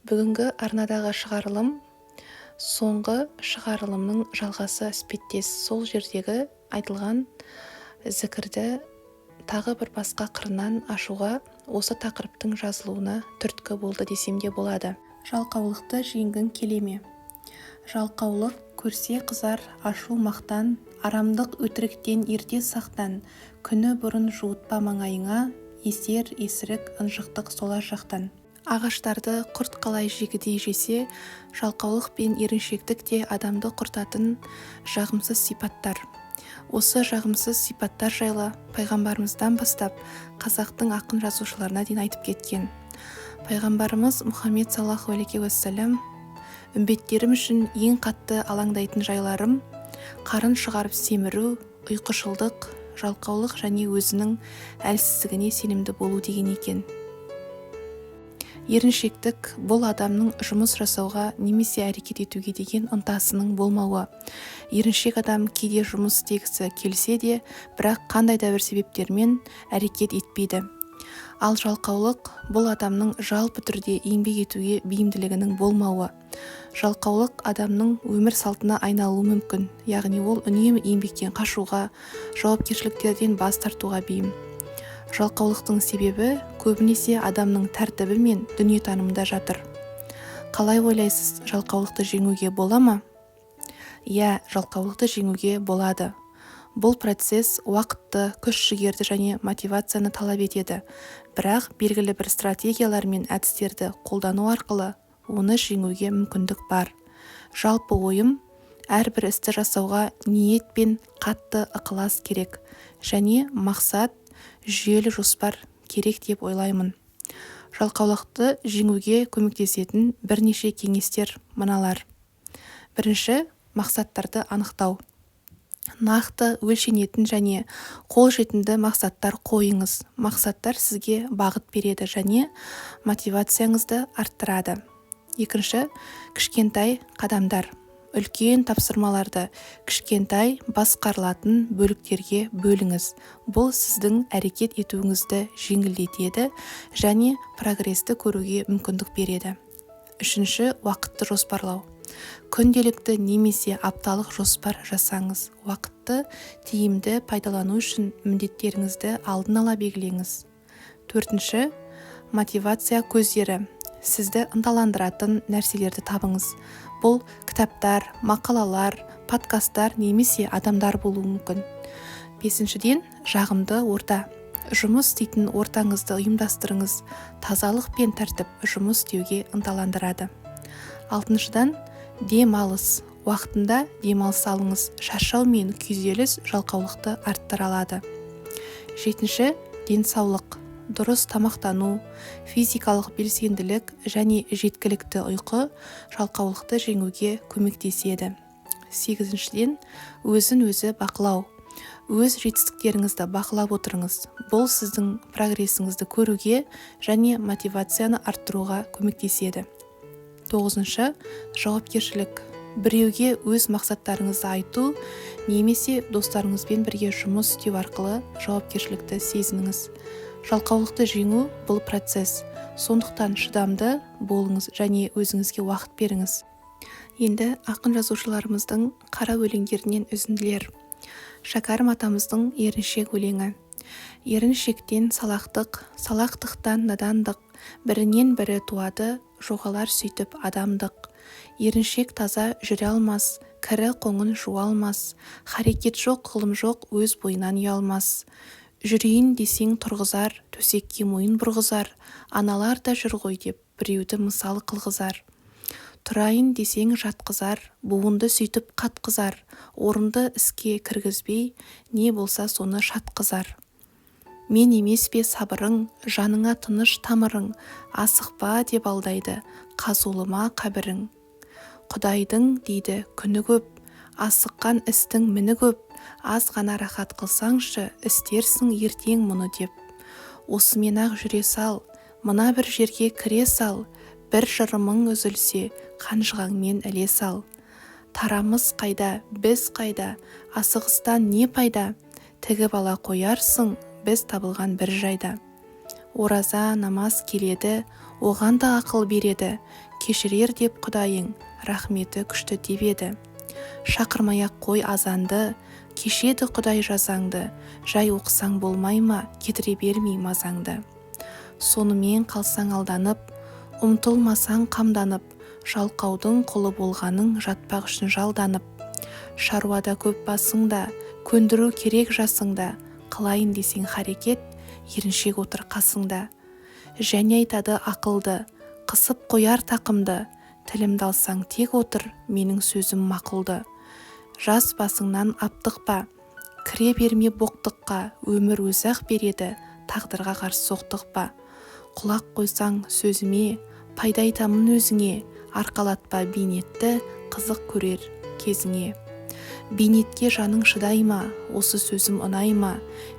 Бүгінгі арнадағы шығарылым соңғы шығарылымның жалғасы іспеттес. Сол жердегі айтылған зікірді тағы бір басқа қырынан ашуға осы тақырыптың жазылуына түрткі болды десем де болады. Жалқаулықты жеңгің келе ме? Жалқаулық көрсе қызар ашу мақтан, Арамдық өтіріктен ерте сақтан. Күні бұрын жуытпа маңайыңа, Есер, есірік, ынжықтық солар жақтан. Ағаштарды құрт қалай жегідей жесе, жалқаулық пен еріншектік те адамды құртатын жағымсыз сипаттар. Осы жағымсыз сипаттар жайлы пайғамбарымыздан бастап қазақтың ақын-жазушыларына дейін айтып кеткен. Пайғамбарымыз Мұхаммед саллаллаху алейхи уассалам: «Үмбеттерім үшін ең қатты алаңдайтын жайларым қарын шығарып семіру, ұйқышылдық, жалқаулық және өзінің әлсіздігіне сенімді болу», – деген екен. Еріншектік – бұл адамның жұмыс жасауға немесе әрекет етуге деген ынтасының болмауы. Еріншек адам кейде жұмыс істегісі келсе де, бірақ қандай да бір себептермен әрекет етпейді. Ал жалқаулық – бұл адамның жалпы түрде еңбек етуге бейімділігінің болмауы. Жалқаулық адамның өмір салтына айналуы мүмкін, яғни ол үнемі еңбектен қашуға, жауапкершіліктерден бас тартуға бейім. Жалқаулықтың себебі көбінесе адамның тәртібі мен дүниетанымында жатыр. Қалай ойлайсыз, жалқаулықты жеңуге бола ма? Иә, жалқаулықты жеңуге болады. Бұл процесс уақытты, күш-жігерді және мотивацияны талап етеді, бірақ белгілі бір стратегиялар мен әдістерді қолдану арқылы оны жеңуге мүмкіндік бар. Жалпы ойым, әрбір істі жасауға ниет пен қатты ықылас керек және мақсат, жүйелі жоспар керек деп ойлаймын. Жалқаулықты жеңуге көмектесетін бірнеше кеңестер мыналар. Бірінші, мақсаттарды анықтау. Нақты, өлшенетін және қолжетімді мақсаттар қойыңыз. Мақсаттар сізге бағыт береді және мотивацияңызды арттырады. Екінші, кішкентай қадамдар. Үлкен тапсырмаларды кішкентай, басқарылатын бөліктерге бөліңіз. Бұл сіздің әрекет етуіңізді жеңілдетеді және прогресті көруге мүмкіндік береді. Үшінші, уақытты жоспарлау. Күнделікті немесе апталық жоспар жасаңыз. Уақытты тиімді пайдалану үшін міндеттеріңізді алдын ала белгілеңіз. Төртінші, мотивация көздері. Сізді ынталандыратын нәрселерді табыңыз. Бұл кітаптар, мақалалар, подкасттар немесе адамдар болуы мүмкін. Бесіншіден, жағымды орта. Жұмыс істейтін ортаңызды ұйымдастырыңыз. Тазалық пен тәртіп жұмыс істеуге ынталандырады. Алтыншыдан, демалыс. Уақытында демалыс алыңыз. Шаршау мен күйзеліс жалқаулықты арттыра алады. Жетінші, денсаулық. Дұрыс тамақтану, физикалық белсенділік және жеткілікті ұйқы жалқаулықты жеңуге көмектеседі. Сегізіншіден, өзін өзі бақылау. Өз жетістіктеріңізді бақылап отырыңыз. Бұл сіздің прогресіңізді көруге және мотивацияны арттыруға көмектеседі. Тоғызыншы, жауапкершілік. Біреуге өз мақсаттарыңызды айту немесе достарыңызбен бірге жұмыс істеу арқылы жауапкершілікті сезініңіз. Жалқаулықты жеңу – бұл процесс, сондықтан шыдамды болыңыз және өзіңізге уақыт беріңіз. Енді ақын жазушыларымыздың қара өлеңдерінен үзінділер. Шәкәрім атамыздың «Еріншек» өлеңі. Еріншектен салақтық, салақтықтан надандық, бірінен бірі туады, жоғалар сөйтіп адамдық. Еріншек таза жүре алмас, кірі қоңын жуа алмас, харекет жоқ, ғылым жоқ, өз бойынан ұялмас. Жүрейін десең тұрғызар, төсекке мойын бұрғызар, аналар да жүр ғой деп біреуді мысал қылғызар. Тұрайын десең жатқызар, буынды сөйтіп қатқызар, орынды іске кіргізбей, не болса соны шатқызар. Мен емес пе сабырың, жаныңа тыныш тамырың, асықпа деп алдайды, қазулы ма қабірің? Құдайдың, дейді, күні көп, асыққан істің міні көп, аз ғана рахат қылсаңшы, істерсің ертең мұны деп. Осымен-ақ жүре сал, мына бір жерге кіре сал, бір жырымың үзілсе, қанжығаңмен іле сал. Тарамыс қайда, біз қайда, асығыстан не пайда? Тігіп ала қоярсың біз табылған бір жайда. Ораза, намаз келеді, оған да ақыл береді. Кешірер деп құдайың, рахметі күшті деп еді. Шақырмай-ақ қой азанды, кешеді құдай жазаңды, жай оқысаң болмай ма, кетіре бермей мазаңды. Сонымен қалсаң алданып, ұмтылмасаң қамданып, жалқаудың құлы болғаның жатпақ үшін жалданып. Шаруада көп басыңда, көндіру керек жасыңда, қылайын десең харекет, еріншек отыр қасыңда. Және айтады ақылды, қысып қояр тақымды, тілімді алсаң тек отыр, менің сөзім мақұлды. Жас басыңнан аптықпа, кіре берме боқтыққа, өмір өзі-ақ береді, тағдырға қарсы соқтықпа. Құлақ қойсаң сөзіме, пайда айтамын өзіңе, арқалатпа бейнетті, қызық көрер кезіңе. Бейнетке жаның шыдай ма, осы сөзім ұнай ма,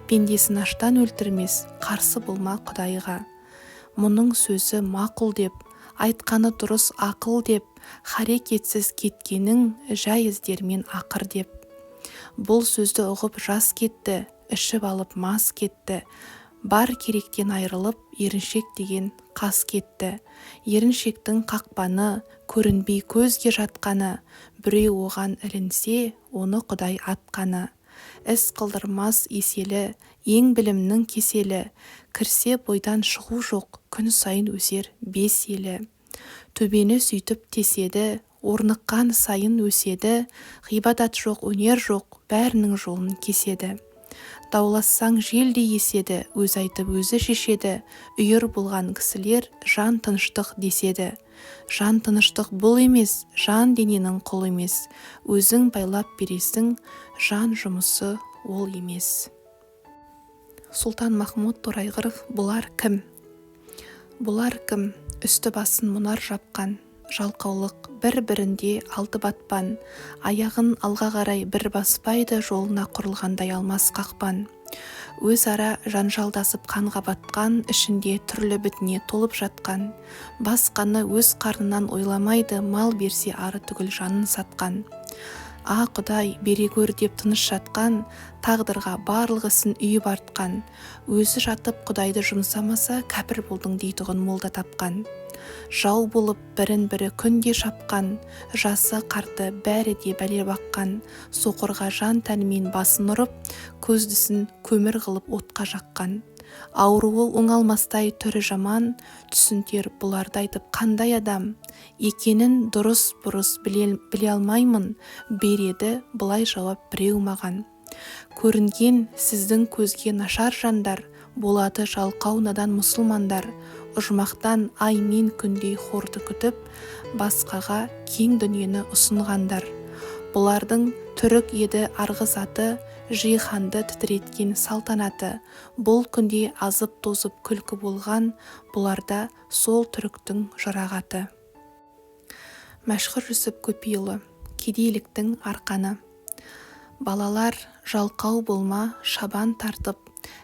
пендесін аштан өлтірмес, қарсы болма құдайға. Мұның сөзі мақұл деп, айтқаны дұрыс ақыл деп, харекетсіз кеткенің жай іздермен ақыр деп. Бұл сөзді ұғып жас кетті, ішіп алып мас кетті, бар керектен айырылып, еріншек деген қас кетті. Еріншектің қақпаны, көрінбей көзге жатқаны, біреу оған ілінсе, оны құдай атқаны. Іс қылдырмас еселі, ең білімнің кеселі, кірсе бойдан шығу жоқ, күн сайын өсер бес елі. Төбені сөйтіп теседі, орныққан сайын өседі, ғибадат жоқ, өнер жоқ, бәрінің жолын кеседі. Даулассаң желдей еседі, өзі айтып өзі шешеді, үйір болған кісілер жан тыныштық деседі. Жан тыныштық бұл емес, жан дененің құлы емес, өзің байлап бересің, жан жұмысы ол емес. Сұлтанмахмұт Торайғыров. Бұлар кім? Бұлар кім? Үсті басын мұнар жапқан, жалқаулық бір-бірінде алты батпан, аяғын алға қарай бір баспайды, жолына құрылғандай алмас қақпан. Өзара жанжалдасып қанға батқан, ішінде түрлі бітіне толып жатқан, басқаны өз қарнынан ойламайды, мал берсе ары түгіл жанын сатқан. А, құдай, бере гөр деп тыныш жатқан, тағдырға барлық ісін үйіп артқан, өзі жатып құдайды жұмсамаса, кәпір болдың дейтұғын молда тапқан. Жау болып бірін-бірі күнде шапқан, жасы қарты бәрі де бәле баққан, соқырға жан тәнімен басын ұрып, көздісін көмір қылып отқа жаққан. Ауруы оңалмастай түрі жаман, түсінтер бұларды айтып қандай адам екенін дұрыс бұрыс біле, біле алмаймын, береді былай жауап біреу маған. Көрінген сіздің көзге нашар жандар, болады жалқау надан мұсылмандар, ұжмақтан ай мен күндей хорды күтіп, басқаға кең дүниені ұсынғандар. Бұлардың түрік еді арғы заты, жиһанды тітіреткен салтанаты, бұл күнде азып-тозып күлкі болған, бұларда сол түріктің жұрағаты. Мәшһүр Жүсіп Көпейұлы. Кедейліктің арқаны. Балалар, жалқау болма, шабан тартып,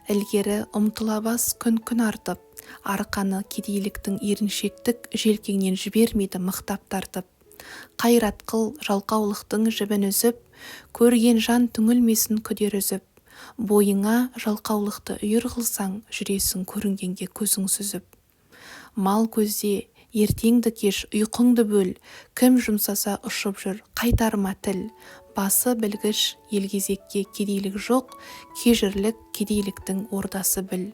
ілгері ұмтыла бас күн-күн артып, арқаны кедейліктің еріншектік желкеңнен жібермейді мықтап тартып. Қайрат қыл, жалқаулықтың жібін үзіп, көрген жан түңілмесін күдер үзіп. Бойыңа жалқаулықты үйір қылсаң, жүресің көрінгенге көзің сүзіп. Мал көзде, ертеңді кеш ұйқыңды бөл, кім жұмсаса ұшып жүр, қайтарма тіл. Басы білгіш елгезекке кедейлік жоқ, кежірлік кедейліктің ордасы біл.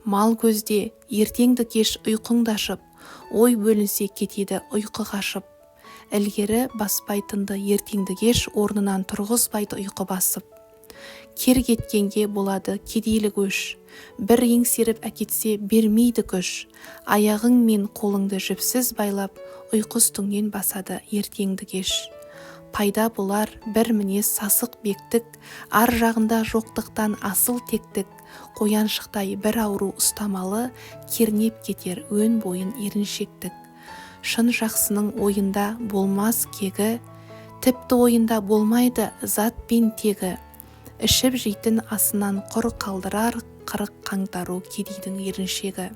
Мал көзде, ертеңді кеш ұйқыңды ашып, ой бөлінсе кетеді ұйқы қашып. Ілгері баспайтынды ертеңді кеш орнынан тұрғызбайды ұйқы басып. Кер кеткенге болады кедейлік өш, бір еңсеріп әкетсе бермейді күш. Аяғың мен қолыңды жіпсіз байлап, ұйқы үстіңнен басады ертеңді кеш. Пайда болар бір мінез сасық бектік, ар жағында жоқтықтан асыл тектік, қояншықтай бір ауру ұстамалы, кернеп кетер өн бойын еріншектік. Шын жақсының ойында болмас кегі, тіпті ойында болмайды зат пен тегі. Ішіп жейтін асынан құр қалдырар қырық қаңтару кедейдің еріншегі.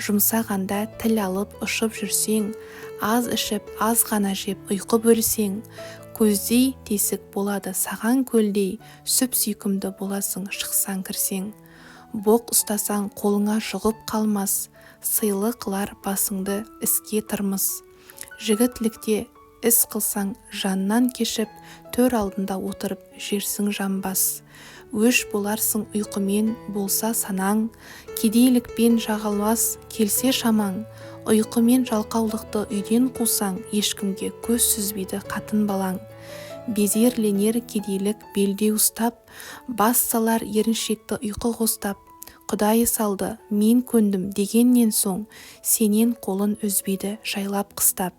Жұмсағанда тіл алып ұшып жүрсең, аз ішіп, аз ғана жеп ұйқы бөлсең, көздей тесік болады саған көлдей, сүп-сүйкімді боласың шықсаң кірсең. Боқ ұстасаң қолыңа жұғып қалмас, сыйлы қылар басыңды іске тырмыс. Жігітлікте іс қылсаң жаннан кешіп, төр алдында отырып жерсің жамбас. Өш боларсың ұйқымен болса санаң, кедейлікпен жағалас келсе шамаң. Ұйқы мен жалқаулықты үйден қусаң, ешкімге көз сүзбейді қатын-балаң. Безерленер кедейлік белдеу ұстап, бас салар еріншекті ұйқы қостап. Құдай салды, мен көндім дегеннен соң, сенен қолын үзбейді жайлап қыстап.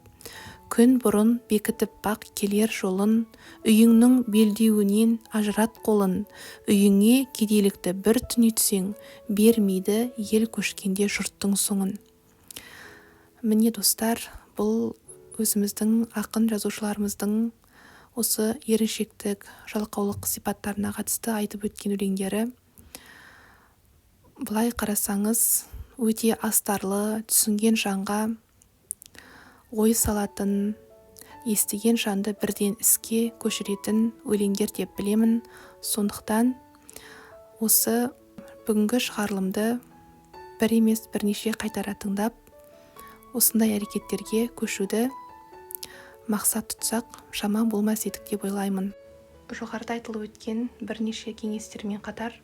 Күн бұрын бекітіп бақ келер жолын, үйіңнің белдеуінен ажырат қолын. Үйіңе кедейлікті бір түнетсең, бермейді ел көшкенде жұрттың соңын. Міне, достар, бұл өзіміздің ақын жазушыларымыздың осы еріншектік, жалқаулық сипаттарына қатысты айтып өткен өлеңдері. Былай қарасаңыз, өте астарлы, түсінген жанға ой салатын, естіген жанды бірден іске көшіретін өлеңдер деп білемін. Сондықтан осы бүгінгі шығарылымды бір емес бірнеше қайтара тыңдап, осындай әрекеттерге көшуді мақсат тұтсақ, жаман болмас едік деп ойлаймын. Жоғарыда айтылып өткен бірнеше кеңестермен қатар,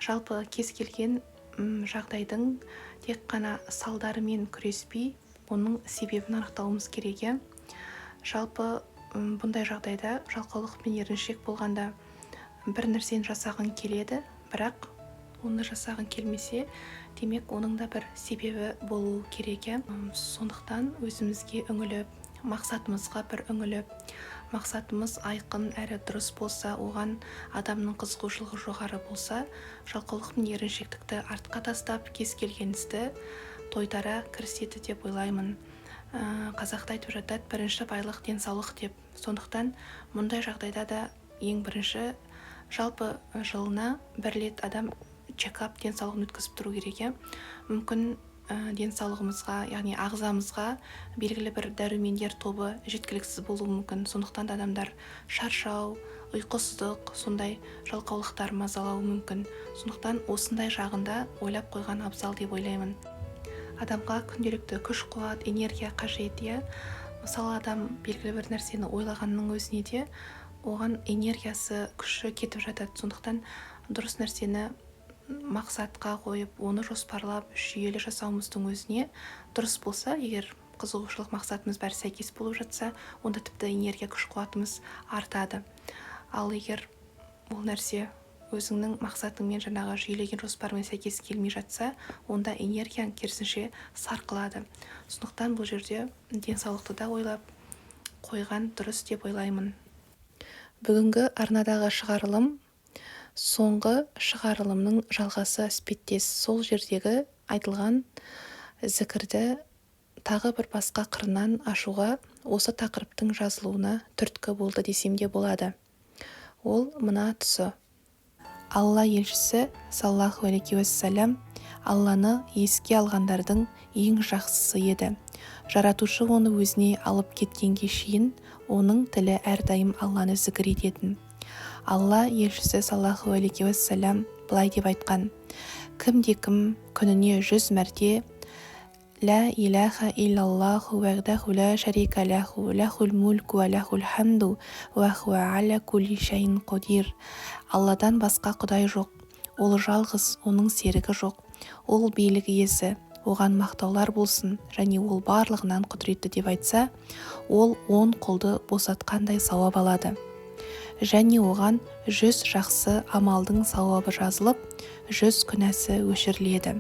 жалпы кез келген жағдайдың тек қана салдарымен күреспей, оның себебін анықтауымыз керек. Жалпы бұндай жағдайда жалқаулық пен еріншек болғанда бір нәрсені жасағың келеді, бірақ оны жасағың келмесе, демек оның да бір себебі болуы керек. Сондықтан өзімізге үңіліп, мақсатымызға бір үңіліп, мақсатымыз айқын әрі дұрыс болса, оған адамның қызығушылығы жоғары болса, жалқаулық пен еріншектікті артқа тастап, кез келген істі тойтара кіріседі деп ойлаймын. Қазақта айтып жатады, бірінші байлық денсаулық деп. Сондықтан мұндай жағдайда да ең бірінші жалпы жылына бір рет адам чекап денсаулығын өткізіп тұру керек. Мүмкін денсаулығымызға, яғни ағзамызға белгілі бір дәрумендер тобы жеткіліксіз болуы мүмкін. Сондықтан да адамдар шаршау, ұйқысыздық, сондай жалқаулықтар мазалауы мүмкін. Сондықтан осындай жағында ойлап қойған абзал деп ойлаймын. Адамға күнделікті күш, қуат, энергия қажет, иә. Мысалы, адам белгілі бір нәрсені ойлағанның өзіне де оған энергиясы, күші кетіп жатады. Сондықтан дұрыс нәрсені мақсатқа қойып, оны жоспарлап, жүйелі жасауымыздың өзіне дұрыс болса, егер қызығушылық мақсатымыз бәрі сәйкес болып жатса, онда тіпті энергия, күш, қуатымыз артады. Ал егер ол нәрсе өзіңнің мақсатыңмен, жаңағы жүйелеген жоспарыңмен сәйкес келмей жатса, онда энергияң керісінше сарқылады. Сондықтан бұл жерде денсаулықты да ойлап қойған дұрыс деп ойлаймын. Бүгінгі арнадағы шығарылым соңғы шығарылымның жалғасы іспеттес. Сол жердегі айтылған зікірді тағы бір басқа қырынан ашуға осы тақырыптың жазылуына түрткі болды десем де болады. Ол мына тұсы. Алла елшісі саллаллаху алейхи уассалам Алланы еске алғандардың ең жақсысы еді. Жаратушы оны өзіне алып кеткенге шейін оның тілі әрдайым Алланы зікір ететін. Алла елшісі саллаллаху алейхи уассалам былай деп айтқан: кімде-кім күніне 100 мәрте Ла илаха иллаллаху вахдаху ла шарика лаху лахул мульку ва лахул хамду ва хуа аля кулли шайин қадир. Алладан басқа құдай жоқ, ол жалғыз, оның серігі жоқ, ол билік иесі, оған мақтаулар болсын және ол барлығынан құдіретті деп айтса, ол 10 құлды босатқандай сауап алады. Және оған 100 жақсы амалдың сауабы жазылып, 100 күнәсі өшіріледі.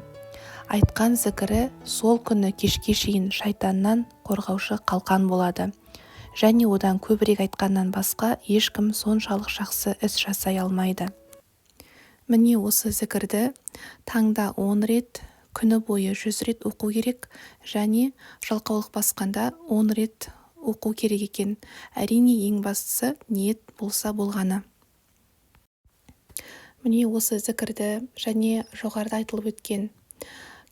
Айтқан зікірі сол күні кешке шейін шайтаннан қорғаушы қалқан болады. Және одан көбірек айтқаннан басқа ешкім соншалық жақсы іс жасай алмайды. Міне осы зікірді таңда 10 рет, күні бойы 100 рет оқу керек және жалқаулық басқанда 10 рет оқу керек екен. Әрине, ең бастысы ниет болса болғаны. Міне осы зікірді және жоғарыда айтылып өткен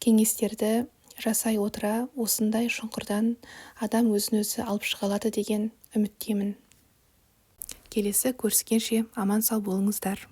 кеңестерді жасай отыра осындай шұңқырдан адам өзін өзі алып шыға алады деген үміттемін. Келесі көріскенше аман сау болыңыздар.